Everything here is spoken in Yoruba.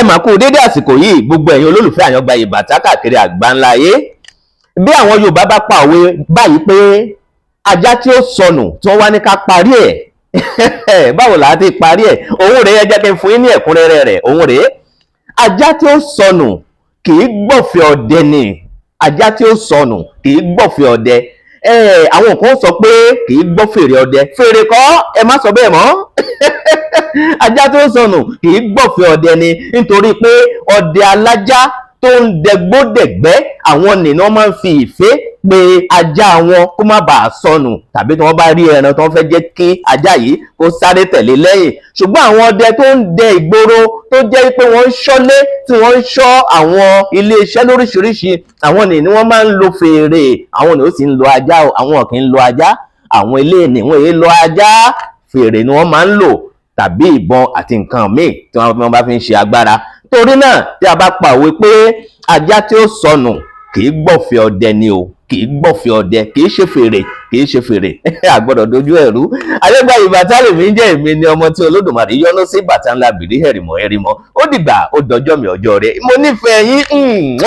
Mà kú dédé àsìkò yìí, gbogbo ẹ̀yin olólùfẹ́ Àyàngbáyé Bàtà káàkiri àgbáńlá ayé. Bí àwọn Yorùbá bá pa òwe báyìí pé ajá tí ó sọnù tí wọ́n wá ní ká parí ẹ̀, báwo là á ti parí ẹ̀? Òun rèé, ẹ jẹ́ kí n fún yín ní ẹ̀kúnrẹ́rẹ́ rẹ̀. Òun rèé: ajá tí ó sọnù kì í gbọ̀fẹ́ ọdẹ ni. Ajá tí ó sọnù kì í gbọ̀fẹ́ ọdẹ. Àwọn kan sọ pé kì í gbọ́ fèrè ọdẹ. Fèrè kọ́, ẹ má sọ bẹ́ẹ̀ mọ́. Ajá tó sọnù kì í gbọ̀fẹ́ ọdẹ ni, nítorí pé ọdẹ alájá tó ń dẹgbódẹ̀gbẹ́, àwọn nìyẹn máa ń fi ìfẹ́ pé ajá wọn kó má bàa sọnù, tàbí tí wọ́n bá rí ẹran tí wọ́n fẹ́ jẹ́ kí ajá yìí kó sáré tẹ̀lé lẹ́yìn. Ṣùgbọ́n àwọn ọdẹ tó ń dẹ ìgboro, tó jẹ́ pé wọ́n ń ṣọ́lé, tí wọ́n ń ṣọ́ àwọn iléeṣẹ́ lóríṣiríṣi, àwọn nì ni wọ́n máa ń lo fèrè. Àwọn ni ó sì ń lo ajá o. Àwọn kì í lo ajá. Àwọn ilé ni wọ́n èé lo ajá, fèrè ni wọ́n máa ń lò, tàbí ìbọn àti nǹkan míì tí wọ́n bá fi ń ṣe agbára. Torí náà, tí a bá pa òwe pé ajá tí ó sọnù kì í gbọ̀fẹ́ ọdẹ ni o, kì í gbọ̀fẹ́ ọdẹ, kì í ṣe fèrè, kì í ṣe fèrè, àgbọ́dọ̀ dojú ẹ̀rú. Àyàngbáyé Bàtà lèmi ń jẹ́. Èmi ni ọmọ tí Olódùmarè yọ́nú sí, bàtà ńlá bìrí hẹ̀rìmọ̀ hẹ̀rìmọ̀. Ó dìgbà, ó dọjọ́ mi, ọjọ́ rẹ̀. Mo nífẹ̀ẹ́ yín.